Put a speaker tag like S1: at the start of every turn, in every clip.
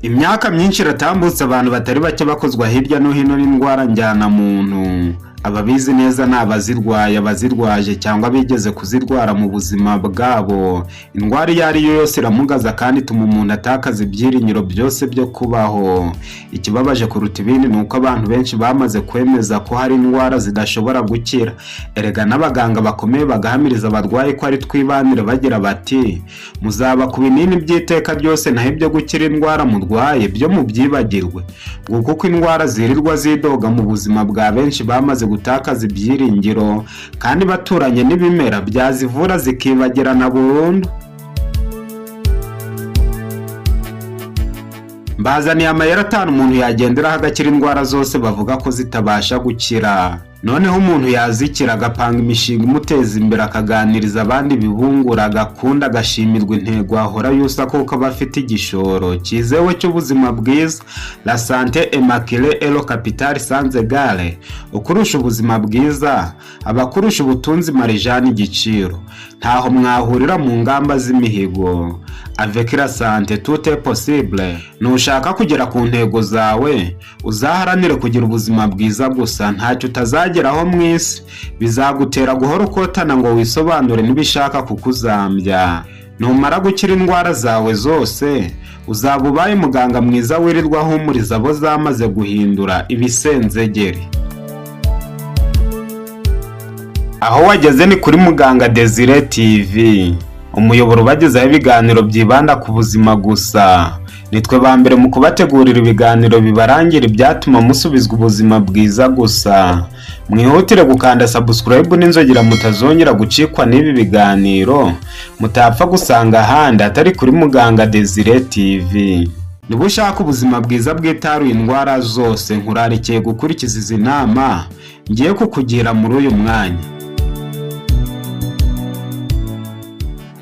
S1: Imyaka myinshi iratambutse, abantu batari bake bakozwa hirya no hino n'indwara njyanamuntu. Ababizi neza ni abazirwaye, abazirwaje cyangwa bigeze kuzirwara mu buzima bwabo. Indwara iyo ari yo yose iramugaza kandi ituma umuntu atakaza ibyiringiro byose byo kubaho. Ikibabaje kuruta ibindi ni uko abantu benshi bamaze kwemeza ko hari indwara zidashobora gukira. Erega n'abaganga bakomeye bagahamiriza abarwayi ko ari twibanire, bagira bati: "Muzaba ku binini by'iteka ryose, naho ibyo gukira indwara murwaye byo mubyibagirwe." Nguko uko indwara zirirwa zidoga mu buzima bwa benshi bamaze gutakaza ibyiringiro, kandi baturanye n'ibimera byazivura zikibagirana burundu. Mbazaniye amayeri 5 umuntu yagenderaho agakira indwara zose bavuga ko zitabasha gukira. Noneho umuntu yazikira agapanga imishinga imuteza imbere, akaganiriza abandi bibungura, agakunda, agashimirwa intego ahora yusa, kuko aba afite igishoro cyizewe cy'ubuzima bwiza. La santé immaculée est le capital sans égal. Ukurusha ubuzima bwiza aba akurusha ubutunzi marijani igiciro, ntaho mwahurira mu ngamba z'imihigo. Avec la santé, tout est possible. Nushaka kugera ku ntego zawe, uzaharanire kugira ubuzima bwiza gusa, ntacyo utazageraho mu isi. Bizagutera guhora ukotana ngo wisobanure n'ibishaka kukuzambya. Numara gukira indwara zawe zose, uzaba ubaye muganga mwiza wirirwa ahumuriza abo zamaze guhindura ibisenzegeri. Aho wageze ni kuri Muganga Desire TV, umuyoboro ubagezaho ibiganiro byibanda ku buzima gusa. Nitwe ba mbere mu kubategurira ibiganiro bibarangira ibyatuma musubizwa ubuzima bwiza gusa. Mwihutire gukanda subscribe n'inzogera, mutazongera gucikwa n'ibi biganiro mutapfa gusanga ahandi atari kuri Muganga Desire TV. Niba ushaka ubuzima bwiza bwitaruye indwara zose, nkurarikiye gukurikiza izi nama ngiye kukugira muri uyu mwanya.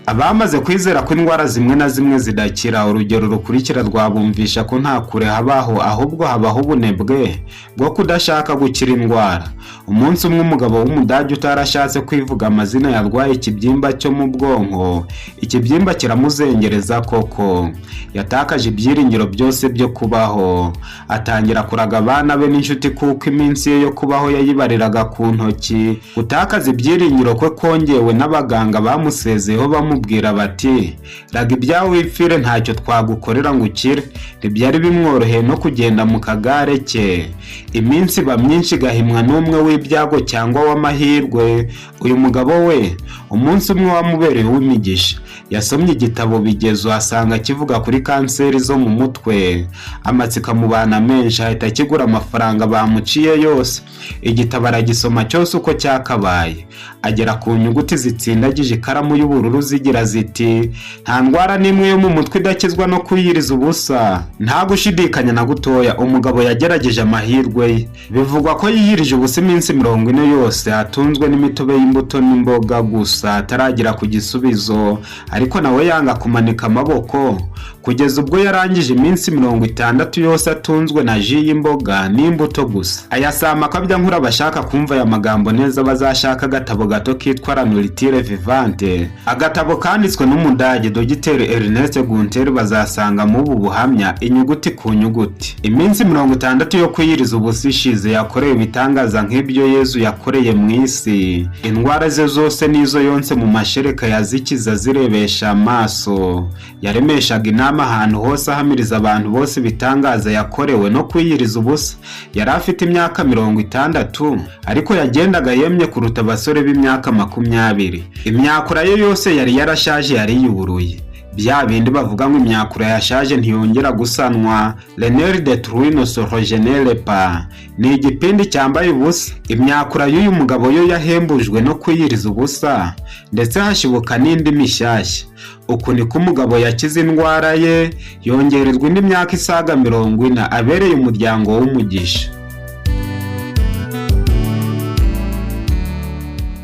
S1: Abamaze kwizera ko indwara zimwe na zimwe zidakira, urugero rukurikira rwabumvisha ko nta kure habaho, ahubwo habaho ubunebwe bwo kudashaka gukira indwara. Umunsi umwe, umugabo w'Umudage utarashatse kwivuga amazina yarwaye ikibyimba cyo mu bwonko. Ikibyimba kiramuzengereza koko, yatakaje ibyiringiro byose byo kubaho, atangira kuraga abana be n'inshuti kuko iminsi ye yo kubaho yayibariraga ku ntoki. Gutakaza ibyiringiro kwe kongewe n'abaganga bamusezeyeho bamubwira bati: "Raga ibyawe wipfire, ntacyo twagukorera ngo ukire." Ntibyari bimworoheye no kugenda mu kagare ke. Iminsi iba myinshi igahimwa n'umwe w'ibyago cyangwa w'amahirwe. Uyu mugabo we, umunsi umwe wamubereye uw'imigisha. Yasomye igitabo bigezo, asanga kivuga kuri kanseri zo mu mutwe. Amatsiko amubana menshi, ahita akigura amafaranga bamuciye yose. Igitabo aragisoma cyose uko cyakabaye, agera ku nyuguti zitsindagije ikaramu y'ubururu zigira ziti: "Nta ndwara n'imwe yo mu mutwe idakizwa no kwiyiriza ubusa." Nta gushidikanya na gutoya, umugabo yagerageje amahirwe ye. Bivugwa ko yiyirije ubusa iminsi 40 yose, atunzwe n'imitobe y'imbuto n'imboga gusa, ataragera ku gisubizo. Ariko nawe yanga kumanika amaboko kugeza ubwo yarangije iminsi 60 yose atunzwe na jus y'imboga n'imbuto gusa. Aya si amakabya nkuru. Abashaka kumva aya magambo neza bazashaka agatabo gato kitwa La Nourriture Vivante, agatabo kanditswe n'Umudage Dogiteri Ernest Gunter. Bazasangamo ubu buhamya inyuguti ku nyuguti. Iminsi 60 yo kwiyiriza ubusa ishize, yakorewe ibitangaza nk'ibyo Yezu yakoreye mu isi. Indwara ze zose n'izo yonse mu mashereka yazikiza zirebesha amaso. Yaremeshaga inama ahantu hose, ahamiriza abantu bose ibitangaza yakorewe no kwiyiriza ubusa. Yari afite imyaka 60, ariko yagendaga yemye kuruta abasore b'imyaka 20. Imyakura ye yose yari yarashaje yariyuburuye. Bya bindi bavuga ngo imyakura yashaje ntiyongera gusanwa, les nerfs détruits ne se régénèrent pas, ni igipindi cyambaye ubusa. Imyakura y'uyu mugabo yo yahembujwe no kwiyiriza ubusa, ndetse hashibuka n'indi mishyashya. Uku niko umugabo yakize indwara ye, yongererwa indi myaka isaga 40, abereye umuryango w'umugisha.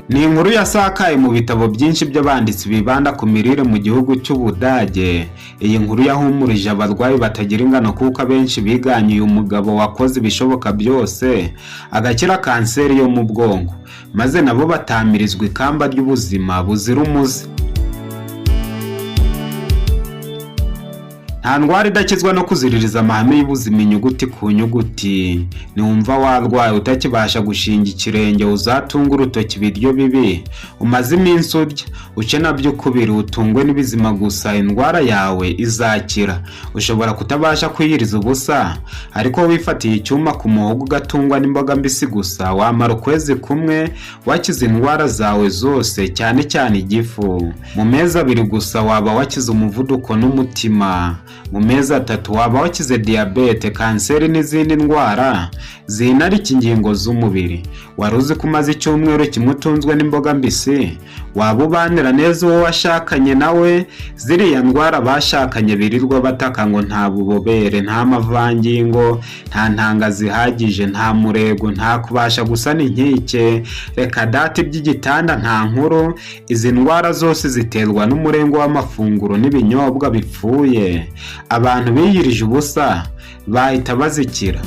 S1: Ni inkuru yasakaye mu bitabo byinshi by'abanditsi bibanda ku mirire mu gihugu cy'Ubudage. Iyi nkuru yahumurije abarwayi batagira ingano, kuko abenshi biganye uyu mugabo wakoze ibishoboka byose agakira kanseri yo mu bwonko. Maze nabo batamirizwa ikamba ry'ubuzima buzira umuze. Nta ndwara idakizwa no kuziririza amahame y'ubuzima inyuguti ku nyuguti. Niwumva warwaye utakibasha gushinga ikirenge, uzatunga urutoki ibiryo bibi umaze iminsi urya, uce nabyo ukubiri, utungwe n'ibizima gusa, indwara yawe izakira. Ushobora kutabasha kwiyiriza ubusa, ariko wifatiye icyuma ku muhogo ugatungwa n'imboga mbisi gusa, wamara ukwezi kumwe wakize indwara zawe zose, cyane cyane igifu. Mu mezi 2 gusa waba wakize umuvuduko n'umutima. Mu mezi 3 waba wakize diyabete, kanseri n'izindi ndwara zinarika ingingo z'umubiri. Wari uzi ko umaze icyumweru kimwe utunzwe n'imboga mbisi waba ubanira neza uwo washakanye nawe? Ziriya ndwara bashakanye birirwa bataka ngo nta bubobere, nta mavangingo, nta ntanga zihagije, nta murego, nta kubasha gusana inkike, reka data iby'igitanda nta nkuru. Izi ndwara zose ziterwa n'umurengo w'amafunguro n'ibinyobwa bipfuye. Abantu biyirije ubusa bahita bazikira.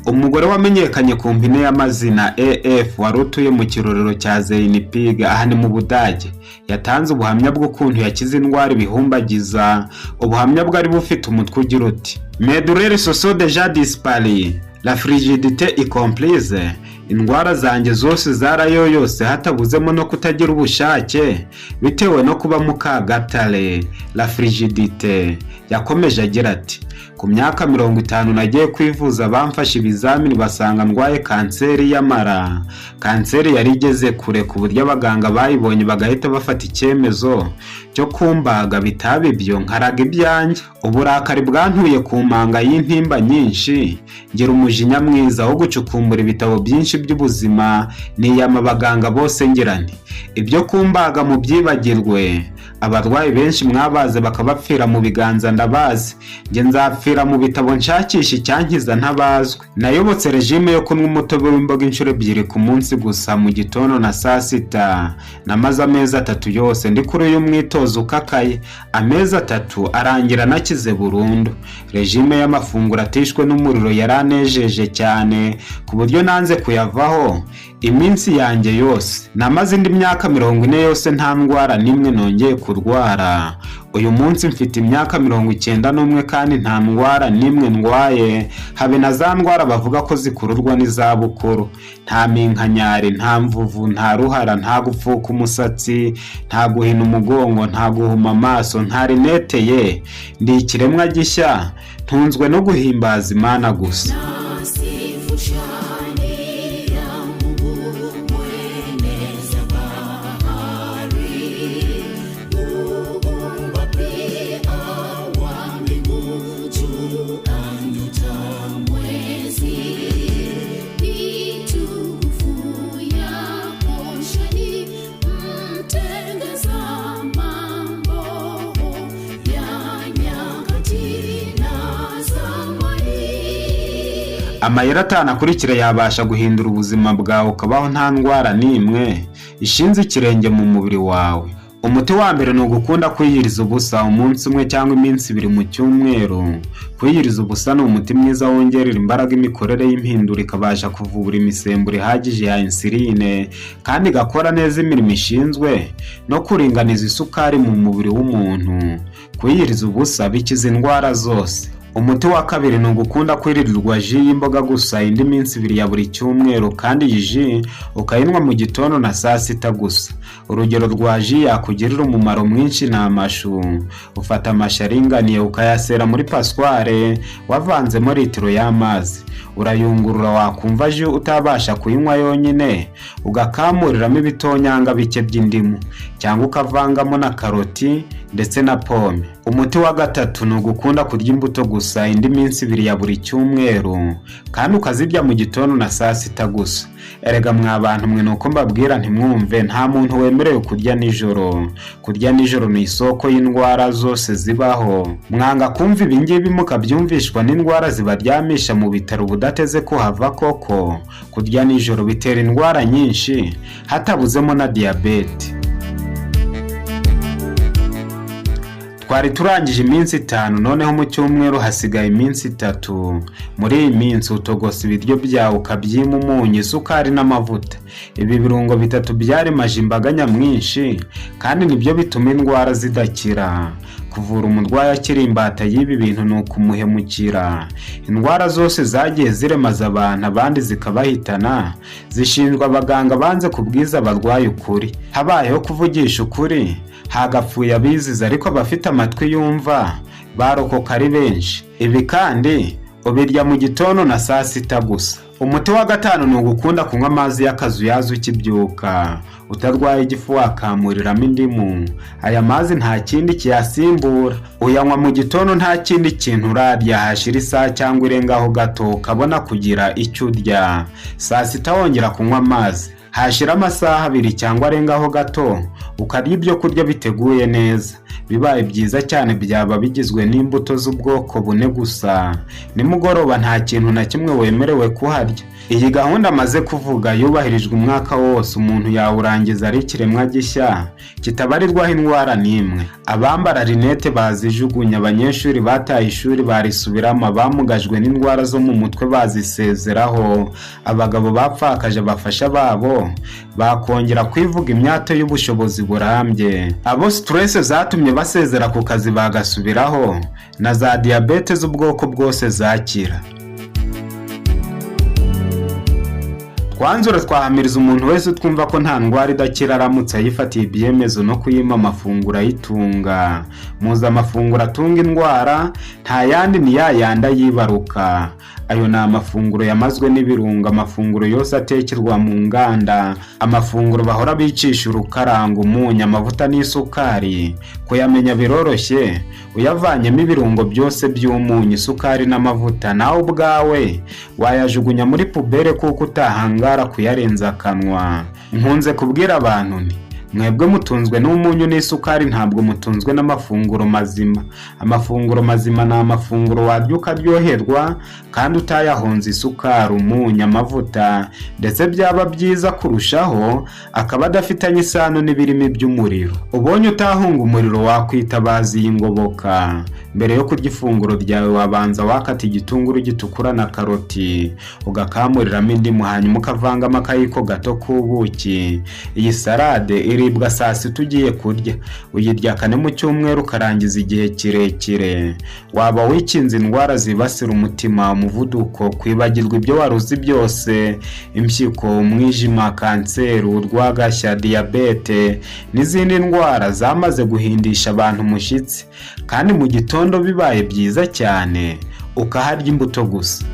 S1: Umugore wamenyekanye ku mpine y'amazina AF wari utuye mu kirorero cya Zeinpig, aha ni mu Budage, yatanze ubuhamya bw'ukuntu yakize indwara ibihumbagiza. Ubuhamya bwari bufite umutwe ugira uti: Mes douleurs se sont déjà disparues, la frigidité y comprise. Indwara zanjye zose zarayoyose, hatabuzemo no kutagira ubushake bitewe no kuba mukagatare, la frigidité. Yakomeje agira ati: ku myaka 50 nagiye kwivuza, bamfashe ibizamini basanga ndwaye kanseri y'amara. Kanseri yari igeze kure ku buryo abaganga bayibonye bagahita bafata icyemezo cyo kumbaga, bitaba ibyo nkaraga ibyanjye. Uburakari bwantuye ku manga y'intimba nyinshi, ngira umujinya mwiza wo gucukumbura ibitabo byinshi by'ubuzima, niyama abaganga bose ngira nti: ibyo kumbaga mubyibagirwe, abarwayi benshi mwabaze bakabapfira mu biganza ndabazi, njye nzapfira mu bitabo nshakisha icyankiza ntabazwe. Nayobotse regime yo kunywa umutobe w'imboga inshuro 2 ku munsi gusa, mu gitondo na saa sita. Namaze amezi 3 yose ndi kuri uyu mwitozo ukakaye, amezi 3 arangira nakize burundu. Regime y'amafunguro atishwe n'umuriro yaranejeje cyane ku buryo nanze kuyavaho iminsi yanjye yose. Namaze indi myaka 40 yose nta ndwara n'imwe nongeye kurwara. Uyu munsi mfite imyaka 91 kandi nta ndwara n'imwe ndwaye, habe na za ndwara bavuga ko zikururwa n'izabukuru. Nta minkanyari, nta mvuvu, nta ruhara, nta gupfuka umusatsi, nta guhina umugongo, nta guhuma amaso, nta rinete ye. Ndi ikiremwa gishya, ntunzwe no guhimbaza Imana gusa. Amayeri 5 akurikira yabasha guhindura ubuzima bwawe ukabaho nta ndwara n'imwe ishinze ikirenge mu mubiri wawe. Umuti wa mbere ni ugukunda kwiyiriza ubusa umunsi umwe cyangwa iminsi 2 mu cyumweru. Kwiyiriza ubusa ni umuti mwiza wongerera imbaraga imikorere y'impindura, ikabasha kuvura imisemburo ihagije ya insuline kandi igakora neza imirimo ishinzwe no kuringaniza isukari mu mubiri w'umuntu. Kwiyiriza ubusa bikiza indwara zose. Umuti wa kabiri ni ugukunda kwiririrwa ji y'imboga gusa indi minsi 2 ya buri cyumweru, kandi iyi ji ukayinywa mu gitondo na saa sita gusa. Urugero rwa ji yakugirira umumaro mwinshi ni amashu. Ufata amashu aringaniye ukayasera muri pasware wavanzemo litiro y'amazi, urayungurura, wakumva ji utabasha kuyinywa yonyine ugakamuriramo ibitonyanga bike by'indimu cyangwa ukavangamo na karoti ndetse na pome. Umuti wa gatatu ni ugukunda kurya imbuto gusa indi minsi 2 ya buri cyumweru, kandi ukazirya mu gitondo na saa sita gusa. Erega mwa bantu mwe, nuko mbabwira ntimwumve, nta muntu wemerewe kurya nijoro. Kurya nijoro ni isoko y'indwara zose zibaho. Mwanga kumva ibi ngibi mukabyumvishwa n'indwara zibaryamisha mu bitaro budateze kuhava koko. Kurya nijoro bitera indwara nyinshi hatabuzemo na diyabete. Twari turangije iminsi 5, noneho mu cyumweru hasigaye iminsi 3. Muri iyi minsi utogosa ibiryo byawe ukabyima umunyu, isukari n'amavuta. Ibi birungo bitatu byaremaje imbaga nyamwinshi kandi nibyo bituma indwara zidakira. Kuvura umurwayi akiri imbata y'ibi bintu ni ukumuhemukira. Indwara zose zagiye ziremaza abantu abandi zikabahitana, zishinjwa abaganga banze kubwiza abarwayi ukuri. Habayeho kuvugisha ukuri, hagapfuye abizize, ariko abafite amatwi yumva barokoka ari benshi. Ibi kandi ubirya mu gitondo na saa sita gusa. Umuti wa gatanu ni ugukunda kunywa amazi y'akazuyazi ukibyuka. Utarwaye igifu wakamuriramo indimu. Aya mazi nta kindi kiyasimbura. Uyanywa mu gitondo nta kindi kintu urarya, hashira isaha cyangwa irengaho gato ukabona kugira icyo urya. Saa sita wongera kunywa amazi, hashira amasaha 2 cyangwa arengaho gato ukarya ibyo kurya biteguye neza. Bibaye byiza cyane byaba bigizwe n'imbuto z'ubwoko 4 gusa. Nimugoroba nta kintu na kimwe wemerewe kuharya. Iyi gahunda amaze kuvuga yubahirijwe umwaka wose, umuntu yawurangiza ari ikiremwa gishya kitabarirwaho indwara n'imwe. Abambara rinete bazijugunya, abanyeshuri bataye ishuri barisubiramo, abamugajwe n'indwara zo mu mutwe bazisezeraho, abagabo bapfakaje abafasha babo bakongera kwivuga imyato y'ubushobozi burambye, abo stress zatumye basezera ku kazi bagasubiraho, na za diyabete z'ubwoko bwose zakira. Twanzura twahamiriza umuntu wese utwumva ko nta ndwara idakira aramutse ayifatiye ibyemezo no kuyima amafunguro ayitunga. Muzi amafunguro atunga indwara, nta yandi ni ya yandi ayibaruka. Ayo ni amafunguro yamazwe n'ibirungo, amafunguro yose atekerwa mu nganda, amafunguro bahora bicisha urukaranga, umunyu, amavuta n'isukari. Kuyamenya biroroshye, uyavanyemo ibirungo byose by'umunyu, isukari n'amavuta, nawe ubwawe wayajugunya muri pubere kuko utahangara kuyarenza akanwa. Nkunze kubwira abantu nti mwebwe mutunzwe n'umunyu n'isukari, ntabwo mutunzwe n'amafunguro mazima. Amafunguro mazima ni amafunguro warya ukaryoherwa kandi utayahonze isukari, umunyu, amavuta, ndetse byaba byiza kurushaho akaba adafitanye isano n'ibirimi by'umuriro. Ubonye utahunga umuriro wakwitabaza iyi ngoboka. Mbere yo kurya ifunguro ryawe wabanza wakata igitunguru gitukura na karoti, ugakamuriramo indimu, hanyuma ukavangamo akayiko gato k'ubuki. Iyi salade iribwa saa sita ugiye kurya, uyirya kane mu cyumweru ukarangiza igihe kirekire. Waba wikinze indwara zibasira umutima, umuvuduko, kwibagirwa ibyo wari uzi byose, impyiko, umwijima, kanseri, urwagashya, diyabete n'izindi ndwara zamaze guhindisha abantu umushyitsi. Kandi mu gitondo bibaye byiza cyane ukaharya imbuto gusa.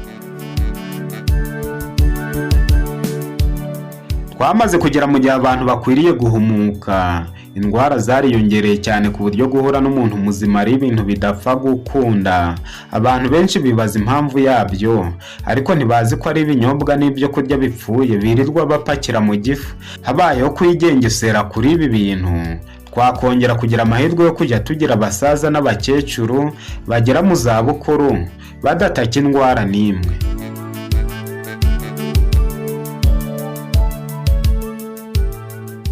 S1: Twamaze kugera mu gihe abantu bakwiriye guhumuka. Indwara zariyongereye cyane ku buryo guhura n'umuntu muzima ari ibintu bidapfa gukunda. Abantu benshi bibaza impamvu yabyo, ariko ntibazi ko ari ibinyobwa n'ibyo kurya bipfuye birirwa bapakira mu gifu. Habayeho kwigengesera kuri ibi bintu, twakongera kugira amahirwe yo kujya tugira abasaza n'abakecuru bagera mu zabukuru badataka indwara n'imwe.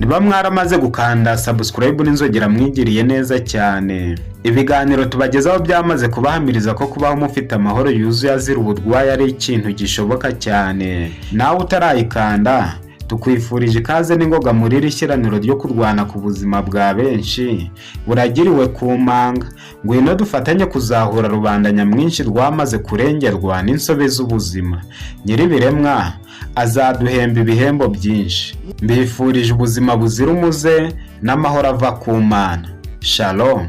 S1: Niba mwaramaze gukanda subscribe n'inzogera mwigiriye neza cyane. Ibiganiro tubagezaho byamaze kubahamiriza ko kubaho mufite amahoro yuzuye azira uburwayi ari ikintu gishoboka cyane. Nawe utarayikanda, tukwifurije ikaze n'ingoga muri iri shyiraniro ryo kurwana ku buzima bwa benshi buragiriwe ku manga. Ngwino dufatanye kuzahura rubanda nyamwinshi rwamaze kurengerwa n'insobe z'ubuzima. Nyir'ibiremwa azaduhemba ibihembo byinshi. Mbifurije ubuzima buzira umuze n'amahoro ava ku Mana. Shalom.